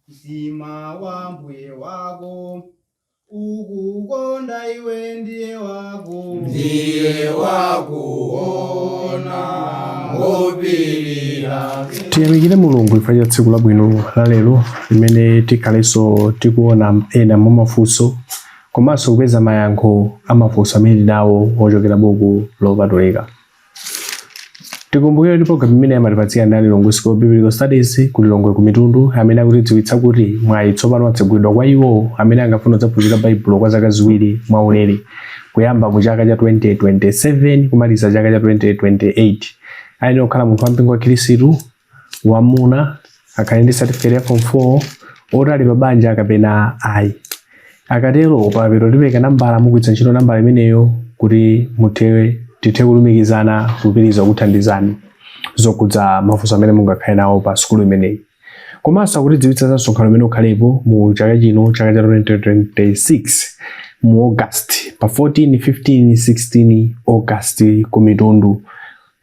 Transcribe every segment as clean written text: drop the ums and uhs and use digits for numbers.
Mtima wa mbuye wako ukukonda iwe ndiye wako Ndiye wakuona ngopirira. Tiyamikire Mulungu chifukwa cha tsiku labwino la lero limene tikhalenso tikuona ena mwa mafunso komanso kupeza mayankho a mafunso amene tinawo ochokera buku lopatulika. Tikumbukire kuti programu imene amatipatsira ndi Lilongwe School of Biblical Studies ku Lilongwe ku Mitundu, amene akutidziwitsa kuti mwayi tsopano watsegulidwa kwa iwo amene angafuna kudzaphunzira Baibulo kwa zaka 2 mwaulere, kuyamba mu chaka cha 2027 kumaliza chaka cha 2028. Ayenera kukhala munthu wa mpingo wa Khristu, wamuna, akhale ndi certificate ya form 4, oti ali pa banja kapena ayi. Akatero pamapeto tipereka nambala, mugwiritsa ntchito nambala imeneyo kuti tithe kulumikizana kupitiriza kuthandizani zokhudza mafunso amene mungakhale nawo pa sukulu imeneyi. Komanso akutidziwitsa za msonkhano umene ukhalepo mu chaka chino, chaka cha 2026, mu August, pa 14, 15, 16 August ku Mitundu.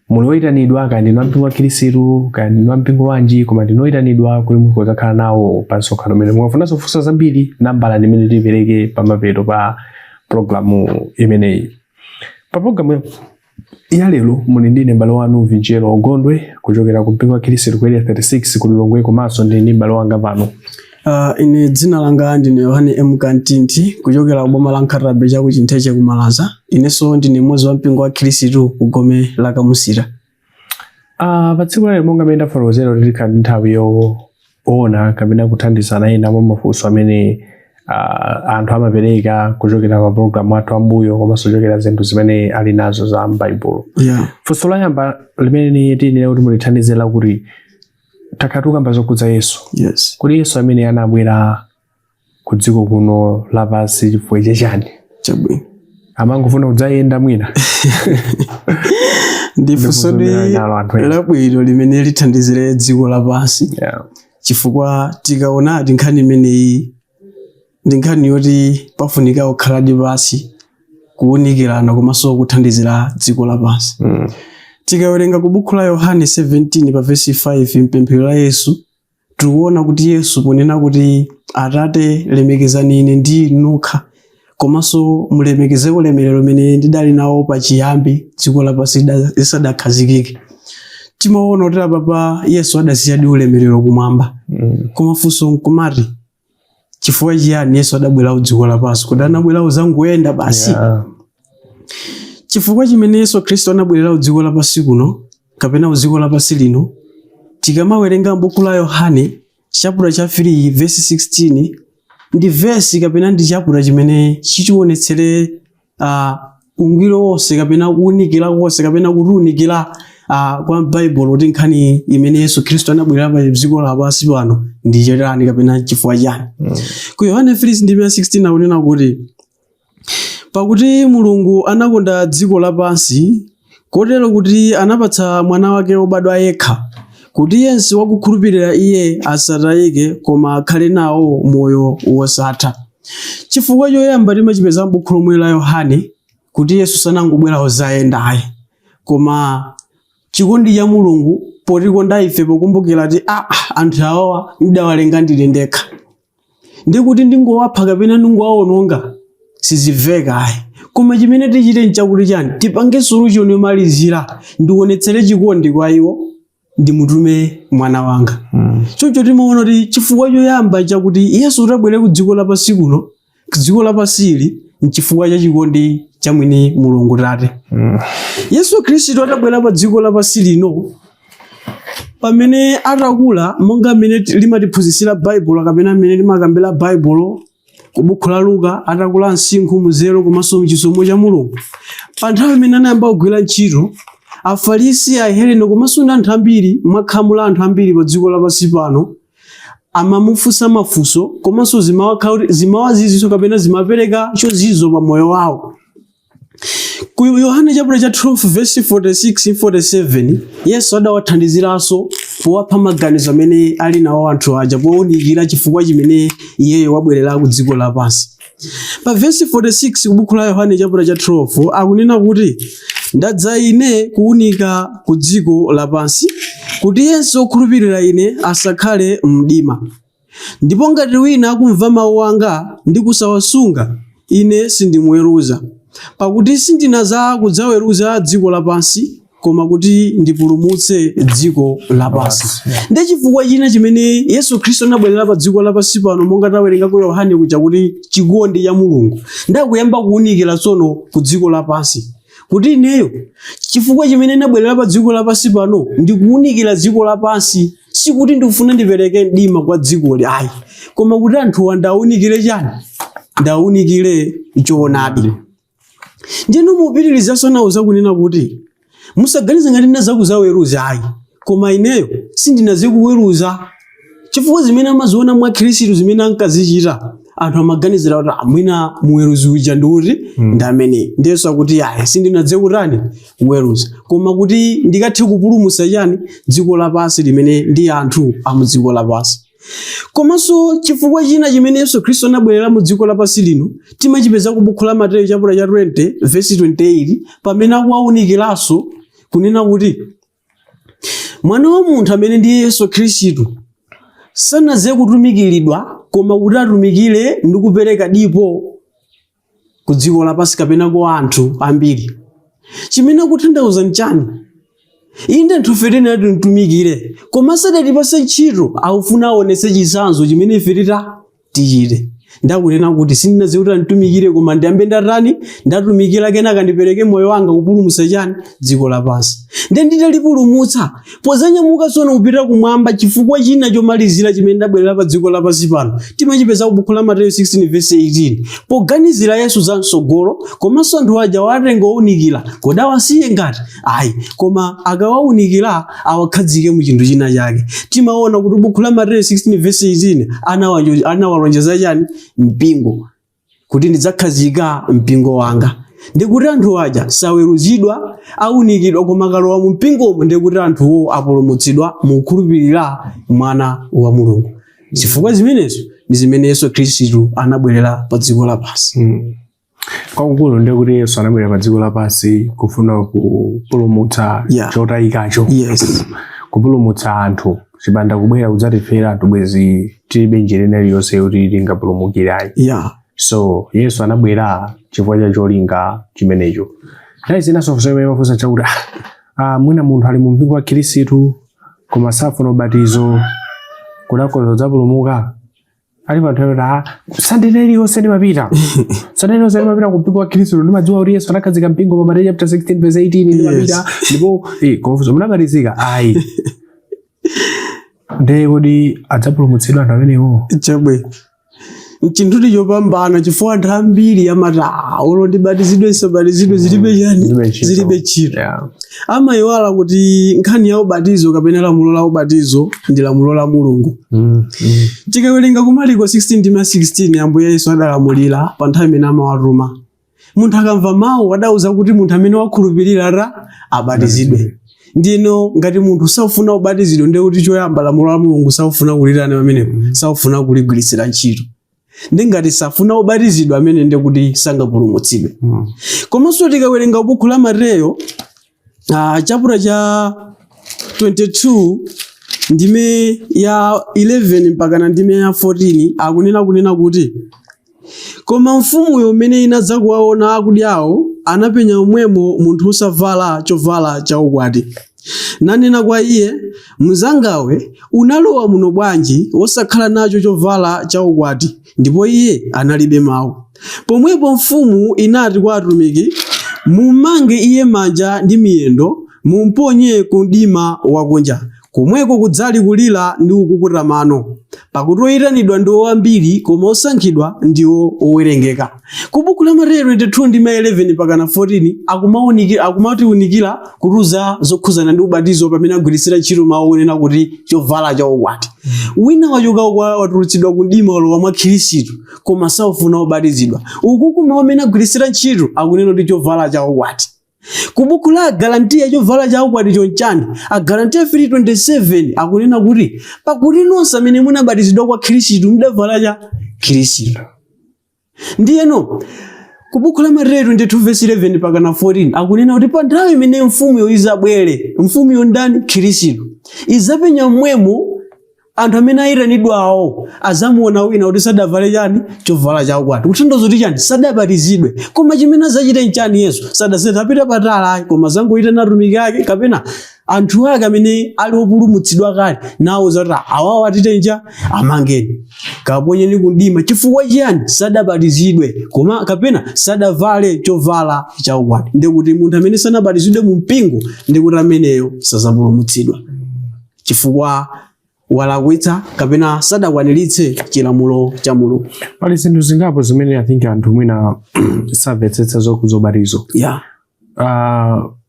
Muli oyitanidwa, kaya ndinu ampingo wa Khristu, kaya ndinu ampingo wanji, koma ndinu oyitanidwa kuti mukhoza nawo pa msonkhano umene. Mukafunanso kufunsa zambiri, nambala ndi imene tiyipereke pamapeto pa programu imeneyi. Pa programu ya lero muli ndine m'bale wanu Vinchero Ogondwe kuchokera ku mpingo wa Khristu ku Area 36 ku Lilongwe, komanso ndili ndi m'bale wanga pano. Ine dzina langa ndine Yohane M Kantinti kuchokera ku boma la Nkhata Bay cha ku Chintheche ku Malaza. Inenso ndine mmodzi wa mpingo wa Khristu ku gome la Kamusira. Pa tsiku lalero, monga mmene ndafotokozera, kuti tikhala ndi nthawi yoona kapena kuthandizana ena mwa mafunso amene anthu amapereka kuchokera pa programu athu ambuyo komanso kuchokera zinthu zimene ali nazo za m'Baibulo. Funso loyamba limene tiyenera kuti mulithandize lakuti takhala tikukamba zokhudza Yesu. Kuti Yesu amene anabwera ku dziko kuno lapansi chifukwa chachani? Chabwino. Amangofuna kudzayenda mwina? Ndi funso Ndi funso nalo anthu ena. labwino limene lithandizire dziko lapansi, chifukwa tikaonadi nkhani imeneyi ndi nkhani yoti pafunika kukhaladi pansi kuwunikirana komanso kuthandizira dziko lapansi. Tikawerenga ku buku la Yohane 17 pa vesi 5, mpemphero la Yesu, tikuona kuti Yesu ponena kuti, "Atate, lemekezani ine ndi inu nokha, komanso mulemekeze ulemerero umene ndidali nawo pachiyambi dziko lapansi lisadakhazikike," timaona kuti apapa Yesu adasiyadi ulemerero kumwamba. Koma funso nkumati, chifukwa chiyani Yesu adabwera ku dziko lapansi? Kuti anabwera kuzangoyenda basi? Chifukwa chimene Yesu Khristu anabwerera ku dziko lapansi kuno kapena ku dziko lapansi lino, tikamawerenga m'buku la Yohane chapter cha 3 verse 16, ndi vesi kapena ndi chapter chimene chitionetsere ungwiro wonse kapena kuwunikira konse kapena kutiwunikira kwa Baibulo kuti nkhani imene Yesu Khristu anabwerera pa dziko lapansi pano ndi chotani kapena chifukwa chani. Ku Yohane 3 ndi 16 akunena kuti, "Pakuti Mulungu anakonda dziko lapansi kotero kuti anapatsa mwana wake wobadwa yekha, kuti yense wakukhulupirira iye asatayike koma akhale nawo moyo wosatha." Chifukwa choyamba timachipeza m'buku lomwe la Yohane, kuti Yesu sanangobwera kudzayenda ayi, koma chikondi cha Mulungu potikonda ife, pokumbukira kuti anthu awawa ndidawalenga ndili ndekha, ndikuti ndingowapha kapena ndingowawononga sizimveka ayi, koma chimene tichite nchakuti chani? Tipange solution yomalizira, ndionetsere chikondi kwa iwo, ndimutume mwana wanga. Choncho timaona kuti chifukwa choyamba chakuti Yesu utabwere ku dziko lapansi kuno, ku dziko lapansili, nchifukwa cha chikondi cha mwini Mulungu Tate. Yesu Khristu atabwera pa dziko lapansi lino, pamene atakula, monga mmene limatiphunzitsira Baibulo kapena mmene limakambira Baibulo ku buku la Luka, atakula msinkhu, munzeru komanso mchisomo cha Mulungu, pa nthawi imene anayamba kugwira ntchito, Afarisi, Ahelene komanso ndi anthu ambiri mwakhamu la anthu ambiri pa dziko lapansi pano amamufunsa mafunso komanso zimawazizwitsa kapena zimapereka chozizwa pa moyo wawo. Ku Yohane chapter cha 12 verse 46 47, Yesu adawathandiziranso powapha maganizo amene ali nawo anthu aja, powunikira chifukwa chimene iyeyo wabwerera ku dziko lapansi. Pa verse 46 ku buku la Yohane chapter cha 12 akunena kuti, "Ndadza ine kuwunika ku dziko lapansi, kuti yense wokhulupirira ine asakhale mdima." Ndipo ngati wina akumva mawu anga ndi kusawasunga, ine sindimuweruza. Pakuti sindinadza kudzaweruza dziko lapansi, koma kuti ndipulumutse dziko lapansi. Ndi chifukwa china chimene Yesu Khristu anabwerera pa dziko lapansi pano, monga tawerenga ku Yohane kuja kuti chikondi cha Mulungu. Ndakuyamba kuwunikira tsono ku dziko lapansi. Kuti ineyo chifukwa chimene ndabwerera pa dziko lapansi pano ndikuwunikira dziko lapansi, sikuti ndikufuna ndipereke mdima kwa dzikoli ayi, koma kuti anthuwa ndawunikire chani? Ndawunikire choonadi. Ndiyeno mupitirizanso nauza kunena kuti musaganize ngati ndinadza kudzaweruza ayi, koma ineyo sindinadze kuweruza. Chifukwa zimene amaziona mwa Khristu, zimene ankazichita, anthu amaganizira kuti mwina muweruzi uja ndi uti, ndi ameneyi. Ndiyenso akuti ayi, sindinadze kutani? Kuweruza, koma kuti ndikathe kupulumutsa chani? Dziko lapansi limene ndi anthu a mu dziko lapansi. Komanso chifukwa china chimene Yesu Khristu anabwerera mu dziko lapansi lino timachipeza ku buku la Mateyu chapter cha 20 verse 28, pamene akuwawunikiranso kunena kuti mwana wa munthu amene ndiye Yesu Khristu sanadze kutumikiridwa, koma kuti atumikire ndi kupereka dipo ku dziko lapansi kapena kwa anthu ambiri. Chimene akutanthauza nchani? Inde anthufe tiyenera timtumikire, koma sadatipatse ntchito, akufuna aonetse chitsanzo chimene ife tichite. Ndakunena kuti sindinadze kuti anditumikire, koma ndiyambe ndatani? Ndatumikira, kenaka ndipereke moyo wanga kupulumutsa chani? Dziko lapansi. Ndiye nditalipulumutsa, pozanyamuka tsono kupita kumwamba, chifukwa china chomalizira chimene ndabwerera pa dziko lapansi pano timachipeza ku buku la Mateyu 16 verse 18, poganizira Yesu za mtsogolo, komanso anthu aja watenga owunikira, kodi awasiye ngati? Ayi, koma akawawunikira awakhazike mu chinthu china chake. Timaona kuti buku la Mateyu 16 verse 18 anawalonjeza chani? Mpingo, kuti ndidzakhazika mpingo wanga. Ndikuti anthu aja saweruzidwa, awunikidwa, koma akalowa mu mpingomo ndikuti anthuwo apulumutsidwa mukukhulupirira mwana wa Mulungu. Chifukwa zimenezo ndi zimene Yesu Khristu anabwerera pa dziko lapansi. Kwakukulu ndiye kuti Yesu anabwera pa dziko lapansi kufuna kupulumutsa chotayikacho. Kupulumutsa anthu. Chipanda kubwera kudzatifera anthu bwezi tilibe njira ina iliyonse yoti tingapulumukire ayi. So Yesu anabwera chifukwa cha cholinga chimenecho. Nthawi zinanso funso limene mafunsa chakuti mwina munthu ali mu mpingo wa Khristu koma safuna ubatizo, kodi akhoza kudzapulumuka? Ali anthu ena Sunday iliyonse ndimapita. Sunday iliyonse ndimapita ku mpingo wa Khristu, ndimadziwa kuti Yesu anakhazika mpingo pa Mateyu chapter 16 verse 18, ndimapita ndipo koma munabatizika ayi. Ndiye kodi adzapulumutsidwa anthu amenewo? Chabwino, nchinthuti chopambana, chifukwa anthu ambiri amati olo ndibatizidwe nsabatizidwe zilibe chani? Zilibe ntchito. Zilibe ntchito. Amayiwala kuti nkhani ya ubatizo kapena lamulo la ubatizo ndi lamulo la Mulungu. Tikawerenga ku Mariko 16 ndi 16, Ambuye Yesu adalamulira pa nthawi imene amawatuma. Munthu akamva mawu adauza kuti munthu amene wakhulupirira ra abatizidwe. Ndino ngati munthu saufuna ubatizidwe, ndiye kuti choyamba lamulo la Mulungu saufuna kulirana pamenepo, saufuna kuligwiritsira ntchito. Ndi ngati safuna ubatizidwe amene ndiye kuti sangapulumutsidwe. Komanso tikawerenga buku la Mateyo chapter cha 22 ndime ya 11 mpaka na ndime ya 14, akunena kunena kuti koma mfumuyo mmene inadza kuwaona akudyawo, anapenya momwemo munthu wosavala chovala chaukwati, nanena kwa iye, mnzangawe, unalowa muno bwanji wosakhala nacho chovala chaukwati? Ndipo iye analibe mawu. Pomwepo mfumu inati kwa atumiki, mumange iye manja ndi miyendo, mumponye ku mdima wakunja, komweko kudzali kulira ndi kukukuta mano, pakuti oyitanidwa ndiwo ambiri, koma osankhidwa ndiwo owerengeka. Ku buku la Mateyu 22 ndi 11 mpaka na 14 akumatiunikira kutiuza zokhuzana ndi ubatizo pamene agwiritsira ntchito mawu onena kuti chovala cha ukwati. Wina wachoka watulutsidwa ku mdima walowa mwa Khristu, koma saufuna ubatizidwa. Uku mawu amene agwiritsira ntchito akunena kuti chovala cha ukwati. Ku buku la Agalatiya chovala cha ukwati chonchani, Agalatiya 3:27 akunena kuti pakuti nonse amene munabatizidwa kwa Khristu mudavala cha Khristu. Ndiyeno ku buku la Mateyu 22 verse 11 mpaka na 14 akunena kuti pa nthawi imene mfumuyo izabwere, mfumuyo ndani? Khristu. Izapenya mmwemo Anthu amene ayitanidwawo azamuona wina kuti sadavale chani? Chovala chaukwati. Kutanthauza kuti chani? Sadabatizidwe. Koma chimene azachite nchani Yesu? Sadasete apita patali ayi, koma azangoyitana atumiki ake kapena anthu ake amene ali opulumutsidwa kale, nawauza kuti awawo atite ncha amangeni, kaponyeni kumdima. Chifukwa chiyani? Sadabatizidwe koma kapena sadavale chovala chaukwati. Ndikuti munthu amene sanabatizidwe mu mpingo, ndikuti ameneyo sazapulumutsidwa chifukwa walakwitsa kapena sadakwaniritse chilamulo cha Mulungu. Pali zinthu zingapo zimene I think anthu mwina samvetsetsa zokhudza ubatizo.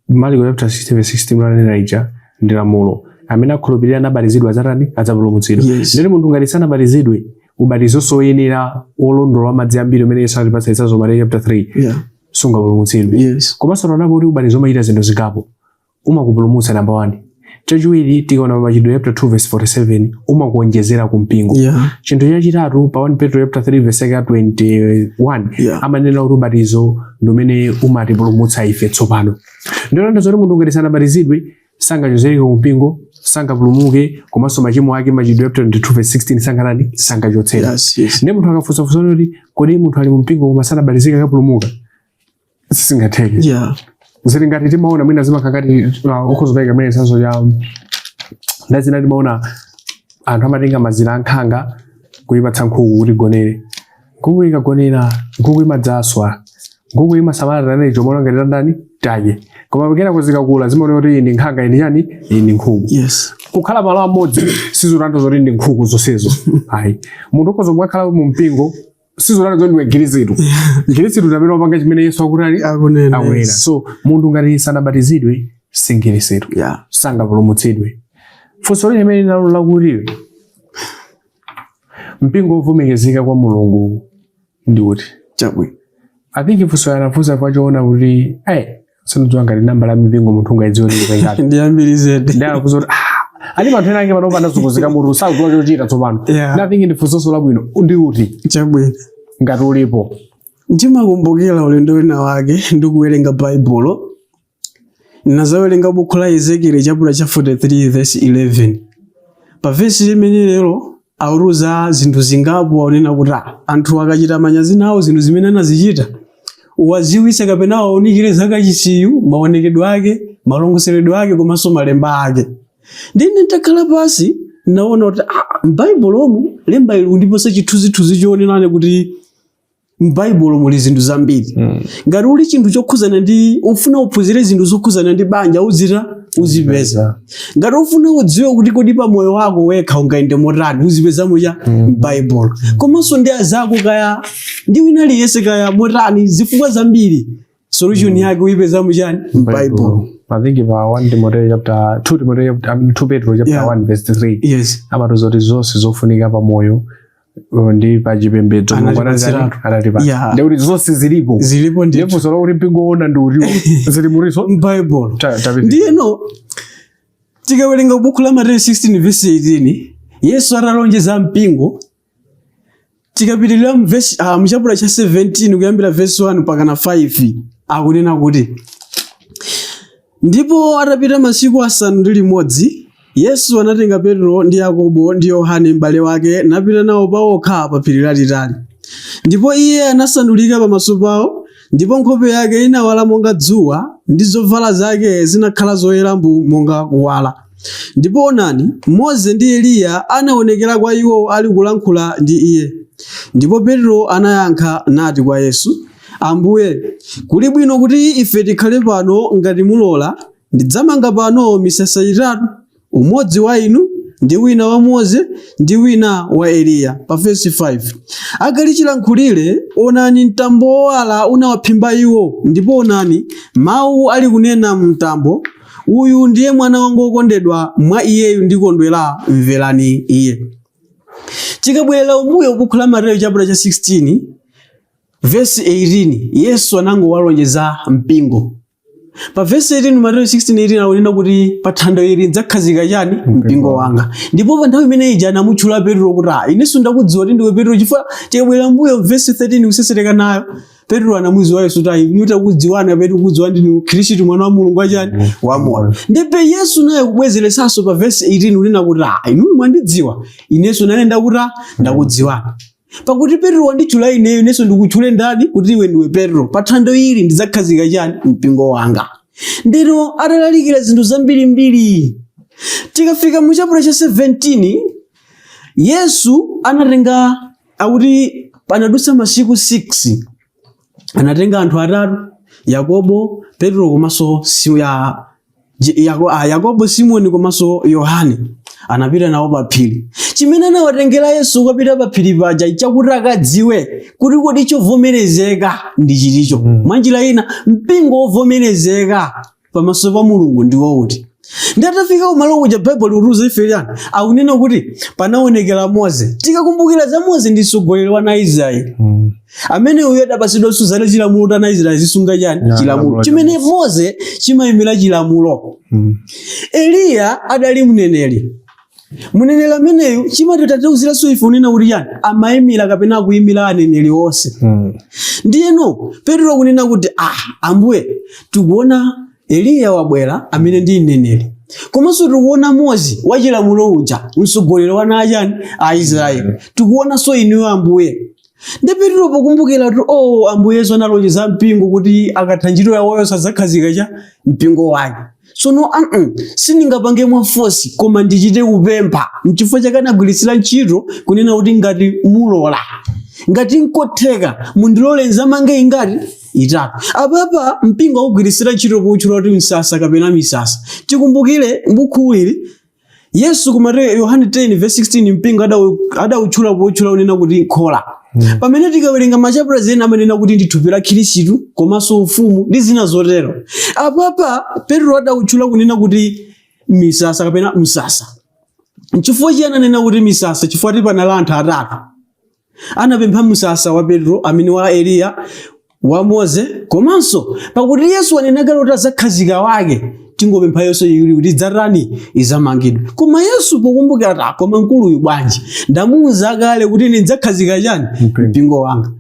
Marko chapter 16 verse 16 lanena ija ndi lamulo: amene akhulupirira nabatizidwa adzatani? Adzapulumutsidwa. Ndeti munthu ngati sanabatizidwe ubatizo soyenera, wolondola, wa madzi ambiri umene Yesu anatipatsa chitsanzo, Mateyu chapter 3, sungapulumutsidwe. Komanso taonapo kuti ubatizo umachita zinthu zingapo. Umakupulumutsa, number 1. Chachiwiri, tikaona pa Machitidwe chapter 2 verse 47, umakuonjezera ku mpingo. Chinthu chachitatu, pa 1 Petro chapter 3 verse yake 21, amanena kuti ubatizo ndi umene umatipulumutsa ife tsopano. Ndiyonanda zoti munthu ngati sanabatizidwe sangachozereke ku mpingo, sangapulumuke, komanso machimo ake, Machitidwe chapter 22 verse 16, sanganani? Sangachotsedwa. Ndiye munthu akafunsafunsa kuti kodi munthu ali mu mpingo koma sanabatizike akapulumuka, sizingatheke. Zili ngati timaona mwina zimakhala ngati ukhozopereka mwina chitsanzo cha ndazina, timaona anthu amatenga mazira ankhanga kuyipatsa nkhuku kuti igonere. Nkhuku ikagonera, nkhuku imadzaswa, nkhuku imasamala tanayi chomwe ngati tandani tadye, koma kenako zikakula zimaoneka kuti iyi ndi nkhanga, iyi ndi chani, iyi ndi nkhuku. Kukhala malo amodzi sizotanthauza zoti ndi nkhuku zonsezo ayi. Munthu ukhoza kukhala mu mpingo, sizotanthauza zoti ndiwe mkhristu. Mkhristu ndi amene wapanga chimene Yesu akutani? Akunena. Akunena. So munthu ngati sanabatizidwe si mkhristu, sangapulumutsidwe. Funso lina limene nalo lakuti mpingo wovomerezeka kwa Mulungu ndi uti? Chabwino. I think funso yanafunsa pachoona kuti sindidziwa ngati namba la mipingo munthu ungayidziwe ndi kupengati. Ndi ambiri zedi. Ndi anafunsa kuti ali anthu ena ake pano panazunguzika mutu, sakudziwa chochita tsopano. I think ndi funso labwino, ndi uti Chabwino. ngati ulipo? Ndimakumbukira ulendo wina wake ndikuwerenga Baibulo, nazawerenga buku la Ezekiel chapter cha 43 verse 11. Pa vesi limene lero auruza zinthu zingapo, aonena kuti anthu akachita manyazi nawo zinthu zimene anazichita, uwaziwise kapena awaunikire za kachisiyu, maonekedwe ake, malongosoledwe ake komanso malemba ake. Ndine nditakhala pasi naona kuti m'Baibulomu lemba ili kundiposa chithunzithunzi choonenane kuti m'Baibulo muli zinthu zambiri. Ngati uli chinthu chokhuzana ndi ufuna uphunzire zinthu zokhuzana ndi banja, uzita uzipeza. Ngati ufuna udziwe kuti kodi pa moyo wako wekha ungayende motani, uzipeza muja m'Baibulo. Komanso ndi azako kaya ndi wina aliyense kaya motani, zifukwa zambiri, solution yake uyipeza muchani? M'Baibulo. I think pa 1 Timoteo chapter 2 Timoteo chapter, I mean, 2 Petro chapter 1 verse 3 amatiuza kuti zonse zofunika pa moyo ndi pa chipembedzo Mulungu Anatipatsiratu. anatipatsa. Ndikuti zonse zilipo. Zilipo Ndiye ndithu. funso lakuti mpingo woona ndi utiwo zili muriso M'Baibulo. Tapita. Ndiyeno tikawerenga buku la Mateyu 16 verse 18, Yesu atalonjeza mpingo, tikapitirira mu chapter cha 17 kuyambira verse 1 mpaka na 5, akunena kuti ndipo atapita masiku 6 Yesu anatenga Petro ndi Yakobo ndi Yohane m'bale wake, napita nawo pawokha pa phiri lalitali. Ndipo iye anasandulika pamaso pawo, ndipo nkhope yake inawala monga dzuwa, ndi zovala zake zinakhala zoyera mbu monga kuwala. Ndipo onani, Mose ndi Eliya anaonekera kwa iwo ali kulankhula ndi iye. Ndipo Petro anayankha nati kwa Yesu, Ambuye, kuli bwino kuti ife tikhale pano. Ngati mulola, ndidzamanga pano misasa itatu, umodzi wa inu, ndi wina wa Mose, ndi wina wa Eliya. Pa verse 5, akali chilankhulire, onani, mtambo wowala unawaphimba iwo, ndipo onani, mawu ali kunena mtambo, "Uyu ndiye mwana wanga wokondedwa, mwa iyeyu ndikondwera, mverani iye." Tikabwerera umbuyo, buku la Mateyu chapter cha 16 verse 18, Yesu anangowalonjeza mpingo. Pa vesi 18, Mateyu 16:18, akunena kuti pa thanthwe ili ndidzakhazika chani? Mpingo wanga. Ndipo pa nthawi imene ija anamutchula Petro kuti, "Ah, inenso ndakudziwa kuti ndiwe Petro," chifukwa tikabwera mbuyo vesi 13 kusesereka nayo, Petro anamudziwa Yesu kuti, "Inu takudziwani Petro, kudziwa ndinu Khristu mwana wa Mulungu wachani? Wamoyo." Ndipo Yesu naye kubwezeresanso pa vesi 18 kunena kuti, "Ah, inu mwandidziwa, inenso nane ndakuti ndakudziwani. Pakuti Petro wanditchula ineyo, inenso ndikutchule ndani? Kuti iwe ndiwe Petro. Pa thanthwe ili ndidzakhazika chani? Mpingo wanga." Ndino atalalikira zinthu zambirimbiri, tikafika mu chapter cha 17, Yesu anatenga, akuti panadutsa masiku 6, anatenga anthu atatu, Yakobo, Petro komanso Yakobo, Simoni komanso Yohane, anapita nawo pa phiri. Chimene anawatengera Yesu kukapita pa phiri paja chakuti akadziwe kuti kodi chovomerezeka ndi chilicho. Mwanjira ina, mpingo wovomerezeka pamaso pa Mulungu ndiwo uti? Ndatafika kumalo kuja, Baibulo likutiuza ife chani? Akunena kuti panaonekera Mose. Tikakumbukira za Mose, ndi mtsogoleri wa ana Israeli amene uyo adapatsidwanso zale chilamulo kuti ana Israeli zisunga chani? Ya, Chilamulo chilamulo cha chimene Mose chimayimira chilamulo. Eliya adali mneneri. Mneneri ameneyu chimatitanthauziraso ife unena kuti chani? Amayimira kapena akuyimira aneneri onse. Ndiyeno Petro kunena kuti, "Ah, Ambuye, tikuona Eliya wabwera amene ndi mneneri, komanso tikuona Mose wachilamulo uja, mtsogoleri wa ana achani? A Israeli. Tikuonanso inuyo, Ambuye." Ndi Petro pokumbukira kuti, oh, Ambuye Yesu analonjeza mpingo kuti akatha ntchito yawoyo sadzakhazika cha mpingo wake. Sono sindingapange mwa force, koma ndichite kupempha. Nchifukwa chake anagwiritsira ntchito kunena kuti, "Ngati mulola, ngati nkotheka, mundilole nzamange ingati? Itatu." Apapa mpingo akugwiritsira ntchito poutchula kuti msasa kapena misasa. Tikumbukire m'buku ili Yesu ku Mateyu, Yohane 10 verse 16, mpingo adawutchula potchula unena kuti khola, pamene tikawerenga machapter ena amanena kuti ndi thupi la Khristu komanso ufumu ndi zina zotero. Apapa Petro adawutchula kunena kuti misasa kapena msasa. Nchifukwa chiyani ananena kuti misasa? Chifukwa ti panali anthu atatu anapempha msasa, wa Petro amene wa Eliya, wa Mose. Komanso pakuti Yesu wanena kale kuti adzakhazika wake, tingopempha Yesu ili kuti idzatani? Idzamangidwe. Koma Yesu pokumbukira ta, koma mkuluyu bwanji, ndamuwuza kale kuti ine ndidzakhazika chani? Mpingo. Mpingo wanga.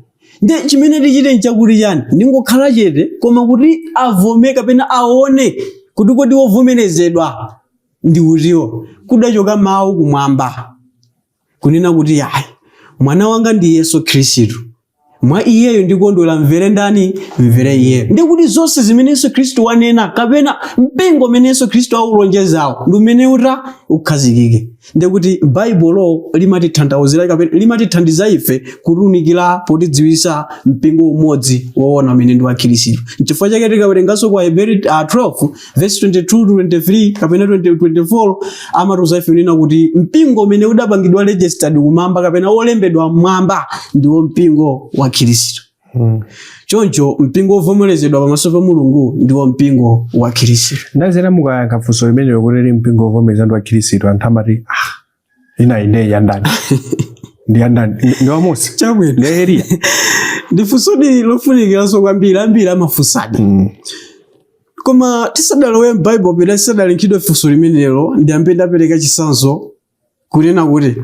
Ndi chimene tichite nchakuti chani? Ndingokhala chete, koma kuti avome kapena aone kuti kodi wovomerezedwa ndi utiwo. Kudachoka mawu kumwamba kunena kuti, "Yayi, mwana wanga ndi Yesu Khristu, mwa iyeyo ndikondwera, mvere ndani? Mvere iyeyo." Ndikuti zonse zimene Yesu Khristu wanena kapena mpingo umene Yesu Khristu aulonjezawo ndi umene uta ukhazikike. Ndikuti Baibulo limatitanthauzira kapena limatithandiza ife kutiunikira potidziwitsa mpingo umodzi woona umene ndi wa Khristu. Nchifukwa chake tikawerenganso kwa Heberi 12 verse 22 to 23 kapena 20, 24, amatiuza ife kunena kuti mpingo umene udapangidwa registered kumwamba kapena wolembedwa mmwamba ndiwo mpingo wa Khristu. Choncho mpingo wovomerezedwa pamaso pa Mulungu ndiwo mpingo wa Khristu. Ndazera mukayankha funso limenelo kuti li mpingo wovomereza ndi wa Khristu, anthu amati, "Ah, ina ine yandani? Ndi yandani? Ndi wa Mose?" Chabwino. Ndi Eliya? Ndi funsodi lofunikiranso kwambiri, ambiri amafunsadi. Koma tisadalowe m'Baibulo pena tisadalinkhidwe funso limenelo, ndiyambe ndapereka chitsanzo kunena kuti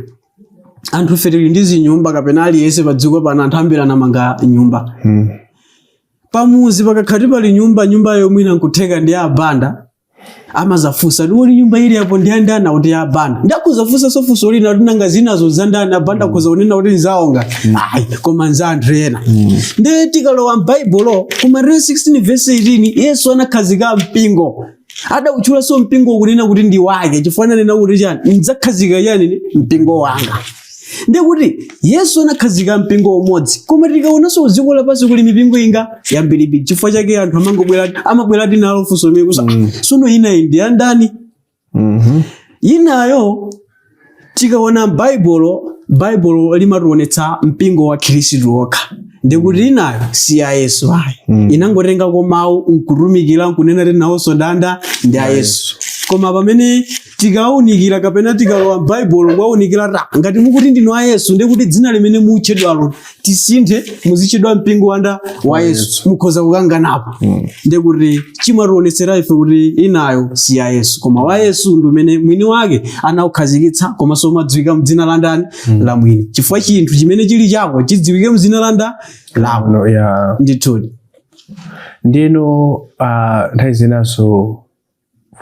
anthu ife tili ndi zinyumba, kapena aliyense pa dziko pano, anthu ambiri anamanga nyumba. Pamuzi pakakhati pali nyumba, nyumbayo mwina nkutheka ndi ya abanda, amazafunsa kuti nyumba ili apo ndi yandani? Kuti ya abanda. Ndakuzafunsa funso lina kuti nanga zinazo zandani? Abanda kuza kunena kuti nzaonga, ayi, koma nza anthu ena. Ndiye tikalowa m'Baibulo ku Mateyu 16 verse 18, Yesu anakhazika mpingo, adawutchulanso mpingo kunena kuti ndi wake, chifukwa ananena kuti chani? "Ndidzakhazika chani? Mpingo wanga." Ndikuti Yesu anakhazika mpingo umodzi, koma tikaonanso dziko lapansi kuli mipingo inga yambirimbiri. Chifukwa chake anthu amangobwera, amabwera nalo funso limene kusa, sono inayi ndi yandani? Inayo tikaona m'Baibulo, Baibulo limationetsa mpingo wa Khristu wokha. Ndikuti inayo si ya Yesu ayi. Inangotengako mawu nkutumikira nkunena kuti nawonso danda ndi a Yesu. Koma pamene Tikaunikira kapena tikalowa m'Baibulo kuwaunikira ta ngati mukuti ndinu a Yesu, ndiye kuti dzina limene mutchedwalo tisinthe, muzitchedwa mpingo wanda wa Yesu, mukhoza kukanganapo. Ndiye kuti chimationetsera ife kuti inayo si ya Yesu, koma wa Yesu ndi umene mwini wake anaukhazikitsa, komanso umadziwika mdzina la ndani? La mwini, chifukwa chinthu chimene chili chako chidziwike mdzina la nda lako. No, yeah. Ndithudi. Ndiyeno nthawi zinanso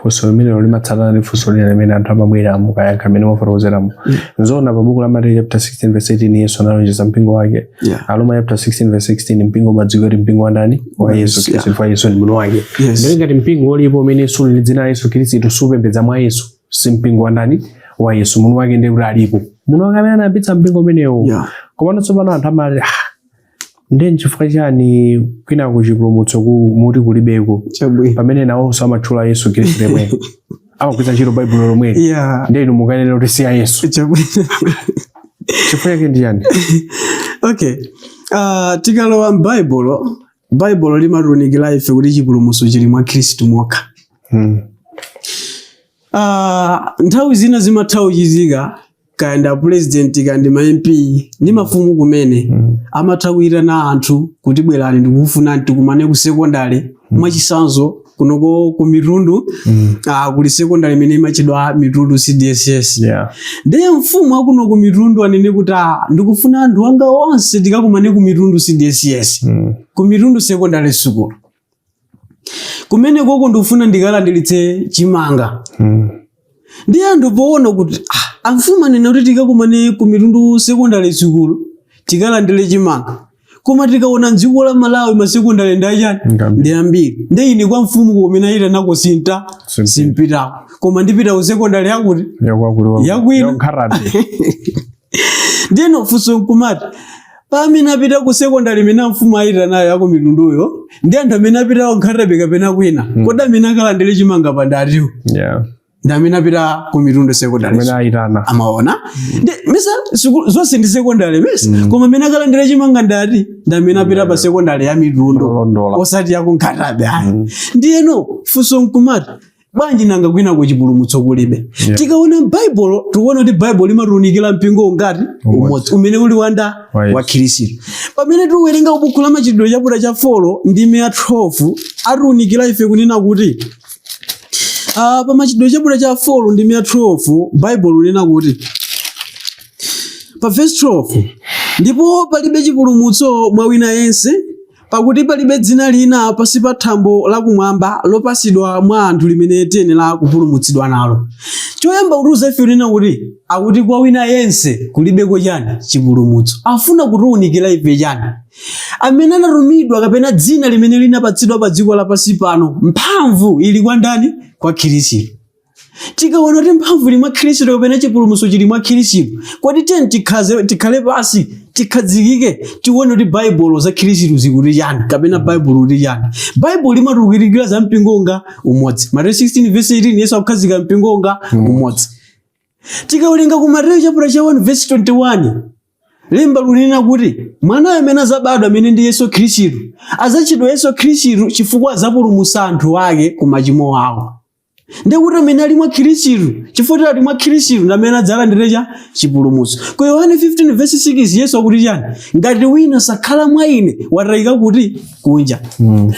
funso limenelo limatsatana ndi funso lina limene anthu amabwera mukayankha amene mwafotokozeramo. Nzoona, pa buku la Mateyu chapter 16 verse 18 Yesu analonjeza mpingo wake. Aroma chapter 16 verse 16, mpingo umadziwika kuti mpingo wa ndani? Wa Yesu Khristu, chifukwa Yesu ndi mwini wake. Ndiye ngati mpingo ulipo umene suli ndi dzina la Yesu Khristu, supembedza mwa Yesu, si mpingo wa ndani? Wa Yesu. Mwini wake ndiye kuti alipo mwini wake amene anayambitsa mpingo umenewo. Komano tsopano anthu amati, ah, ndiye nchifukwa chani kwina kuchipulumutso ku muti kulibeko, pamene nawonso amatchula Yesu Khristu yemweyo, amagwiritsa ntchito Baibulo lomweli? Ndiye inu mukanena kuti si ya Yesu, chifukwa chake ndi chani? Okay, tikalowa m'Baibulo, Baibulo limatiunikira ife kuti chipulumutso chili mwa Khristu mokha. Nthawi zina zimatha kuchitika, kaya ndi president, kaya ndi ma MP ndi mafumu kumene, amatha kuyitana anthu kuti bwerani, ndikufuna tikumane ku sekondari. Mwachitsanzo, kunoko ku Mitundu kuli sekondari imene imatchedwa Mitundu CDSS. Ndiye mfumu akuno ku Mitundu anene kuti, ah, ndikufuna anthu anga onse tikakumane ku Mitundu CDSS, ku Mitundu Secondary School kumene koko, ndikufuna ndikalandiritse chimanga. Ndiye anthu poona kuti, ah, amfumu anena kuti tikakumane ku Mitundu Secondary School tikalandire chimanga, koma tikaona mdziko la Malawi masekondari ndi achani? Ngambiri. Ndi ambiri. Ndiye ine kwa mfumu kumene ayitanako sinta Simpita. simpitako, koma ndipita ku sekondari yakuti? Yakwakuli. Yakwina. Yankharabe. Ndiyeno funso nkumati, pamene apita ku sekondari imene amfumu ayitanayo yako Mitunduyo ndi anthu amene apita ku Nkhata Bay kapena kwina, kodi amene akalandire chimanga pandatiwo? Ndi amene apita ku Mitundu Secondary. Amene ayitana. Amaona ndi misa zonse ndi sekondari misa, koma amene akalandira chimanga ndati? Ndi amene apita pa sekondari ya Mitundu, Londola. osati ya ku Nkhata Bay ayi. Ndiyeno funso nkumati, bwanji nanga kwina kuchipulumutso kulibe? Tikaona m'Baibulo, tikuona kuti Baibulo limatiunikira mpingo ungati? Umodzi, umene uli wanda? Wa Yesu. Wa Khristu. Pamene tikuwerenga buku la Machitidwe chapter cha 4 ndime ya 12, atiunikira ife kunena kuti pa Machitidwe chapter cha 4 ndime ya 12, Baibulo linena kuti pa verse 12, "Ndipo palibe chipulumutso mwa wina yense, pakuti palibe dzina lina pansi pa thambo lakumwamba lopasidwa mwa anthu limene tiyenera kupulumutsidwa nalo." Choyamba kutiuza ife kunena kuti akuti kwa wina yense kulibeko chani? Chipulumutso. Afuna kutiunikira ife chani? Amene anatumidwa kapena dzina limene linapatsidwa pa dziko lapansi pano, mphamvu ili kwa ndani? Kwa Khristu. Tikaona kuti mphamvu ili mwa Khristu kapena chipulumutso chili mwa Khristu, kodi tiyeni tikhale pasi, tikhazikike, tione kuti Baibulo za Khristu zikuti chani kapena Baibulo kuti chani. Baibulo limatiunikira za mpingo unga? Umodzi. Mateyu 16 verse 18, Yesu akukhazika mpingo unga? Umodzi. Tikawerenga ku Mateyu chapter cha 1 verse 21, lemba lunena kuti mwanayo amene azabadwa, amene ndi Yesu Khristu, azatchedwa Yesu Khristu chifukwa azapulumutsa anthu ake ku machimo awo. Ndikuti amene ali mwa Khristu, chifukwa ali mwa Khristu, ndi amene adzalandire cha chipulumutso. Ku Yohane 15 verse 6, Yesu akuti chani? "Ngati wina sakhala mwa ine, watayika kuti? Kunja."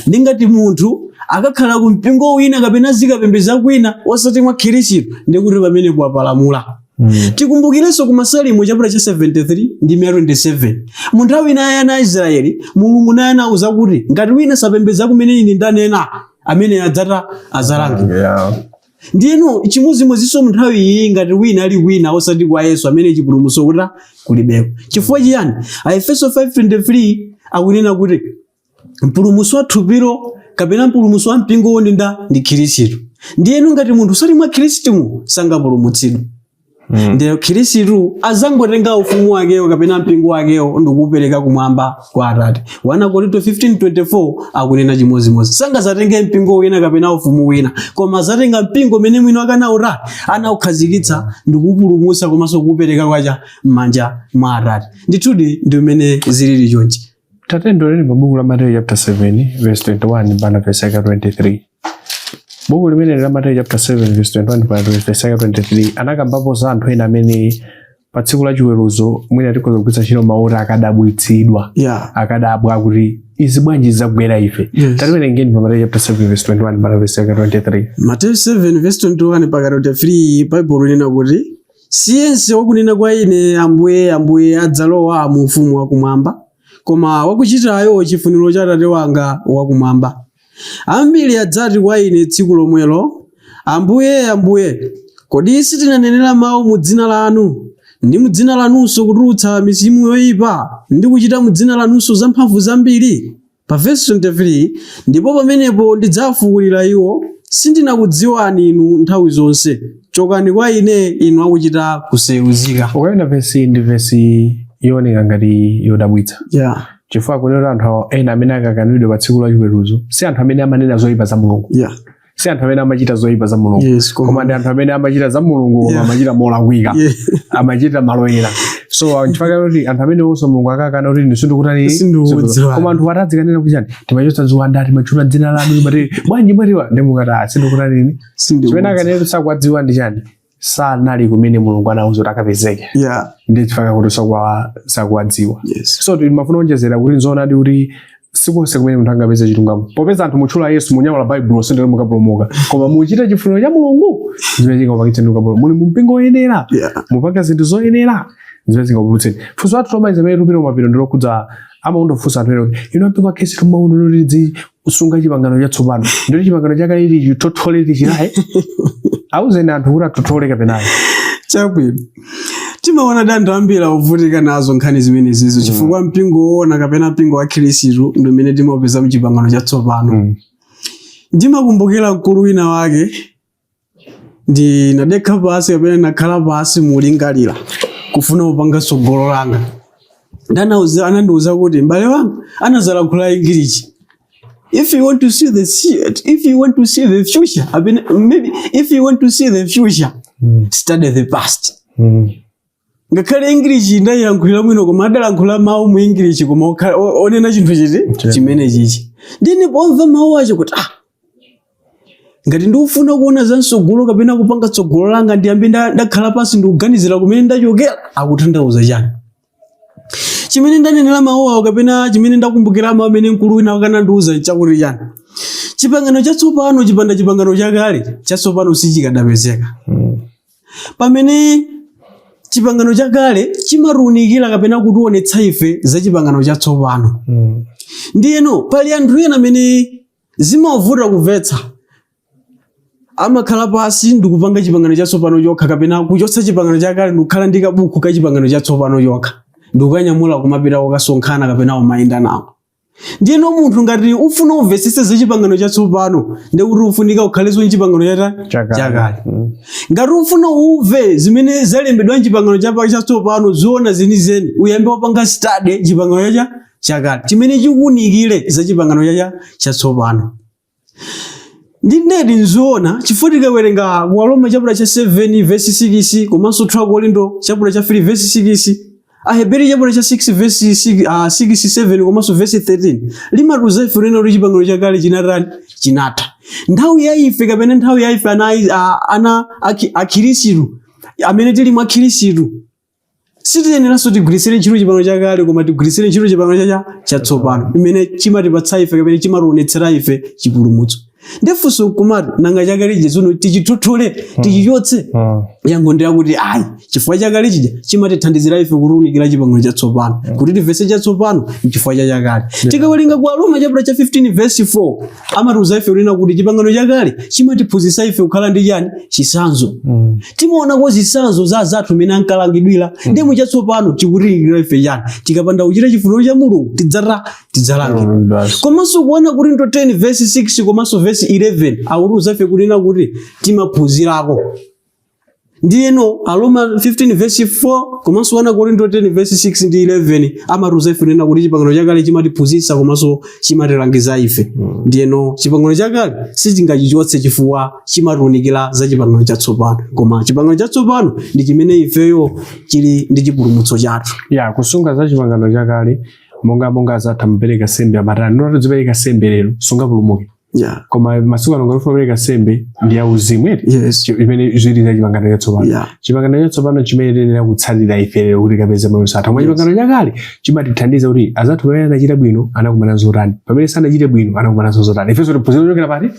Ndi ngati munthu akakhala ku mpingo wina kapena zikapembedza kwina osati mwa Khristu, ndikuti pamene kuwapalamula. Tikumbukirenso ku Masalimo chapter cha 73 ndi 27, mu nthawi ina ya ana a Israeli, Mulungu naye anawuza kuti ngati wina sapembedza kumene ine ndanena, amene adzata azalanga. Ndiyeno chimodzimodzinso mu nthawi iyi, ngati wina ali wina osati kwa Yesu, amene chipulumutso kuti kulibeko. Chifukwa chiyani? Aefeso 5:23 akunena kuti mpulumutso wa thupilo kapena mpulumutso wa mpingo ndi nda? Ndi Khristu. Ndiyeno ngati munthu sali mwa Khristumu, sangapulumutsidwe. Ndiye Khristu azangotenga ufumu wakewo kapena mpingo wakewo ndikuupereka kumwamba kwa Atate. 1 Korinto 15:24 akunena chimodzimodzi, sangazatenge mpingo wina kapena ufumu wina, koma azatenga mpingo umene mwini wake anauta anaukhazikitsa ndikuupulumutsa komanso kuupereka kwacha m'manja mwa Atate. Ndithudi ndi umene zilili chonchi. Tatendoleni pa buku la Mateyu chapter 7 verse 21 mpaka verse yake 23. Buku limene la Mateyu chapter 7 verse 21 pa verse 23 anakambapo za anthu ena amene pa tsiku la chiweruzo mwina tikhoza kugwiritsa ntchito mawu oti akadabwitsidwa, akadabwa kuti izi bwanji zagwera ife. Tatiwerengeni pa Mateyu chapter 7 verse 21 mpaka verse 23. Mateyu 7 verse 21 mpaka 23, Baibulo linena kuti, "Si yense wakunena kwa ine, 'Ambuye, Ambuye,' adzalowa mu ufumu wakumwamba, koma wakuchitayo chifuniro cha Atate wanga wakumwamba. Ambiri adzati kwa ine tsiku lomwelo, 'Ambuye, Ambuye, kodi sitinanenera mawu mu dzina lanu, ndi mu dzina lanunso kutulutsa mizimu yoyipa, ndi kuchita mu dzina lanunso zamphamvu zambiri?' Pa vesi 23, "Ndipo pamenepo ndidzafuwulira iwo, 'Sindinakudziwani inu nthawi zonse. Chokani kwa ine, inu akuchita kusayeruzika.'" Ukaona vesi, ndi vesi yooneka ngati yodabwitsa, chifukwa kunena anthu ena amene akakanidwe pa tsiku la chiweruzo si anthu amene amanena zoyipa za Mulungu, si anthu amene amachita zoyipa za Mulungu, koma ndi anthu amene amachita za Mulungu koma amachita molakwika, amachita maloyera. So nchifukwa kuti anthu amene onso Mulungu akakana kuti ine sindikutani. Sindikukudziwani. Koma anthu atadzikanena kuti chani, timachotsa ziwanda, timatchula dzina lanu, timati bwanji mwatiwa, ndi mukati, "Ah, sindikutanini." Chimene akanena kuti sakuwadziwa ndi chani? Sanali kumene Mulungu anauza kuti akapezeke. Ndi chifukwa kuti sakuwadziwa. So timafuna kuonjezera kuti nzoonadi kuti sikonse kumene munthu angapeze chilungamo. Popeza anthu mutchula Yesu, munyamula Baibulo, sindilo mukapulumuka, koma muchite chifuniro cha Mulungu zimene zingakupangitseni mukapulumuka. Muli mu mpingo woyenera, mupanga zinthu zoyenera zimene zingakupulumutseni. Funso lathu lomaliza amene tupita kumapiro ndilokhudza amaundofunsa anthu ena kuti inu mpingo wa Khristu maundo kuti kusunga chipangano chatsopano, ndoti chipangano chakale tichithothole, tichilaye? Auzeni anthu kuti athothole kapenayo. Chabwino, timaona anthu ambiri akuvutika nazo nkhani zimenezizo, chifukwa mpingo woona kapena mpingo wa Khristu ndi umene timaupeza mchipangano chatsopano. Ndimakumbukira mkulu wina wake, ndinadekha pasi kapena ndinakhala pasi mulingalira kufuna kupanga tsogolo langa. Anandiuza kuti, "M'bale wanga," anazalankhula English, "If you want to see the future, I mean, maybe if you want to see the future, study the past." Ngakhale English ndayilankhulira bwino, koma adalankhula mawu mu English koma onena chinthu chiti chimene chichi. Ndine pomva mawu acho kuti, ah, ngati ndikufuna kuona za mtsogolo kapena kupanga tsogolo langa, ndiyambe ndakhala pansi ndikuganizira kumene ndachokera, akutanthauza chani chimene ndanenera mawu awo kapena chimene ndakumbukira mawu amene mkulu wina akanandiuza chakuti chani? Chipangano chatsopano chipanda chipangano chakale, chatsopano sichikadapezeka. Pamene chipangano chakale chimatiunikira kapena kutionetsa ife za chipangano chatsopano. Ndiyeno pali anthu ena amene zimavuta kumvetsa, amakhala pasi ndikupanga chipangano chatsopano chokha kapena kuchotsa chipangano chakale ndikukhala ndi kabuku ka chipangano chatsopano chokha ndikukanyamula kumapita kukasonkhana kapena kumayenda nawo. Ndiyeno munthu ngati ufuna umvetsetse za chipangano chatsopano, ndikuti ufunika ukhalenso mchipangano Chakale. chakale. Ngati ufuna umve zimene zalembedwa mchipangano chatsopano, zoona zenizeni, uyambe wapanga study chipangano chakale chimene chikuunikire za chipangano chatsopano. Ndinedi nzoona, chifukwa tikawerenga ku Aroma chapter cha 7 verse 6, komanso 2 Korinto chapter cha 3 verse 6, Aheberi chapter cha 6 verse 6, 6 7 komanso verse 13, limatiuza ife kunena kuti chipangano chakale chinatani? Chinatha. Nthawi ya ife kapena nthawi ya ife ana akhirisitu amene tili mwa Khirisitu, sitiyeneranso tigwiritsire ntchito chipangano chakale, koma tigwiritsire ntchito chipangano chatsopano imene chimatipatsa ife kapena chimationetsera ife chipulumutso. Ndifunso nkumati, nanga chakale chija tsono tichithothole, tichichotse? Yankho ndi yakuti ayi, chifukwa chakale chija chimatithandizira ife kutiunikira chipangano chatsopano, kuti timvetse chatsopano chifukwa cha chakale. Tikawerenga ku Aroma chapter cha 15 verse 4, amatiuza ife kunena kuti chipangano chakale chimatiphunzitsa ife kukhala ndi chani? Chitsanzo. Timaonako zitsanzo za zathu mmene ankalangidwira. Ndi muchatsopano chikutiunikira ife chani? Tikapanda kuchita chifuniro cha Mulungu tidzalangidwa. Basi. Komanso kuona Korinto 10 verse 6 komanso verse 11, akutiuza ife kunena kuti timaphunzirako. Ndiyeno Aroma 15 verse 4 komanso 1 Korinto 10 verse 6 ndi 11 amatiuza ife kunena kuti chipangano chakale chimatiphunzitsa komanso chimatilangiza ife. Ndiyeno chipangano chakale sitingachichotse chifukwa chimatiunikira za chipangano chatsopano, koma chipangano chatsopano ndi chimene ifeyo chili ndi chipulumutso chathu. Ya, kusunga za chipangano chakale monga azatha mupereka sembe amatani, noti tizipereka sembe lero sungapulumuke. Yeah. Koma masiku ano ngati kupereka nsembe ndi yauzimu, eti? Yes. Imene zili za chipangano chatsopano. Chipangano chatsopano chimene tiyenera kutsatira ife lero kuti kapeze moyo osatha. Koma chipangano chakale chimatithandiza kuti azathu pamene anachita bwino anakumana zotani, pamene sanachite bwino anakumana zotani. Ifenso tiphunzire kuchokera pati?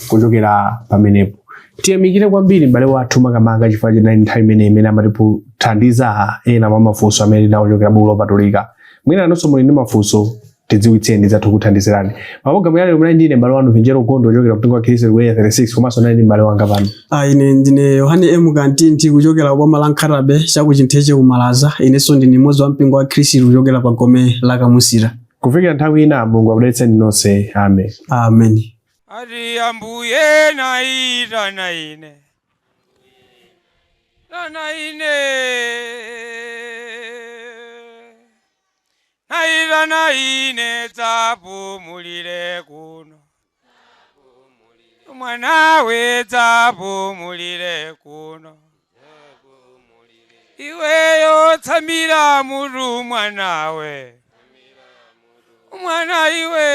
Kuchokera pamenepo. Tiyamikire kwambiri m'bale wathu, makamaka chifukwa chinali nthawi imene amatithandiza ena mwa mafunso amene tinawo kuchokera buku lopatulika. Mwina anonso muli ndi mafunso, tidziwitseni, zathu kuthandizirani. Mapulogalamu yalero munali ndine m'bale wanu Vinjero Gondo kuchokera mpingo wa Khristu ku Area 36, komanso nali ndi m'bale wanga pano. Ine ndine Yohane M Kantinti kuchokera boma la Nkhatabe chakuchintheche kumalaza. Inenso ndine mmodzi wa mpingo wa Khristu kuchokera pa gome la Kamusira. Kufikira nthawi ina, Mulungu akudalitseni nonse. Amen. Amen. Ati Ambuye naitana ine, tana ine, naitana ine, dzapumulire kuno mwanawe, dzapumulire kuno iweyo, tsamira mutu mwanawe, mwana iwe.